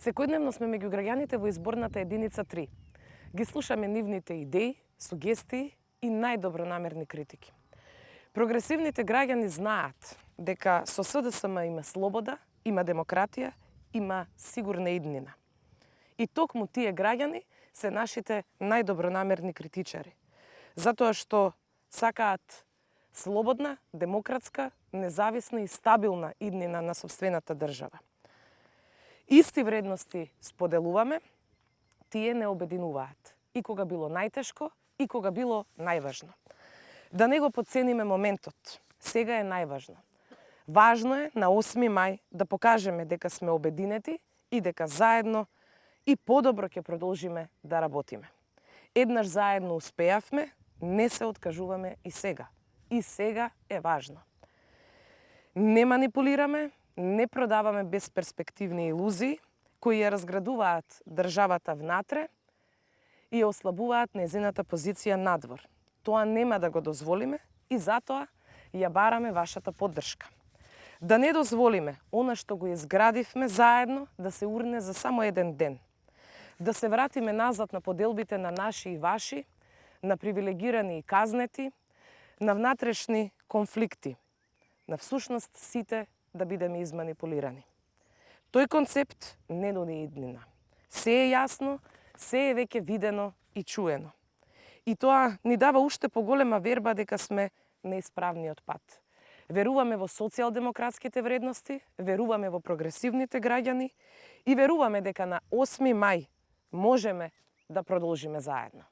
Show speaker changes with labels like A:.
A: Секојдневно сме меѓу граѓаните во изборната единица 3. Ги слушаме нивните идеи, сугестии и најдобронамерни критики. Прогресивните граѓани знаат дека со СДСМ има слобода, има демократија, има сигурна иднина. И токму тие граѓани се нашите најдобронамерни критичари. Затоа што сакаат слободна, демократска, независна и стабилна иднина на сопствената држава. Исти вредности споделуваме, тие не обединуваат. И кога било најтешко, и кога било најважно. Да не го подцениме моментот. Сега е најважно. Важно е на 8 мај да покажеме дека сме обединети и дека заедно и подобро ќе продолжиме да работиме. Еднаш заедно успеавме, не се откажуваме и сега. И сега е важно. Не манипулираме, не продаваме безперспективни илузии кои ја разградуваат државата внатре и ја ослабуваат нејзината позиција надвор. Тоа нема да го дозволиме и затоа ја бараме вашата поддршка. Да не дозволиме она што го изградивме заедно да се урне за само еден ден. Да се вратиме назад на поделбите на наши и ваши, на привилегирани и казнети, на внатрешни конфликти, на всушност сите да бидеме изманипулирани. Тој концепт не нуди иднина. Се е јасно, се е веќе видено и чуено. И тоа ни дава уште поголема верба дека сме на исправниот пат. Веруваме во социјалдемократските вредности, веруваме во прогресивните граѓани и веруваме дека на 8 мај можеме да продолжиме заедно.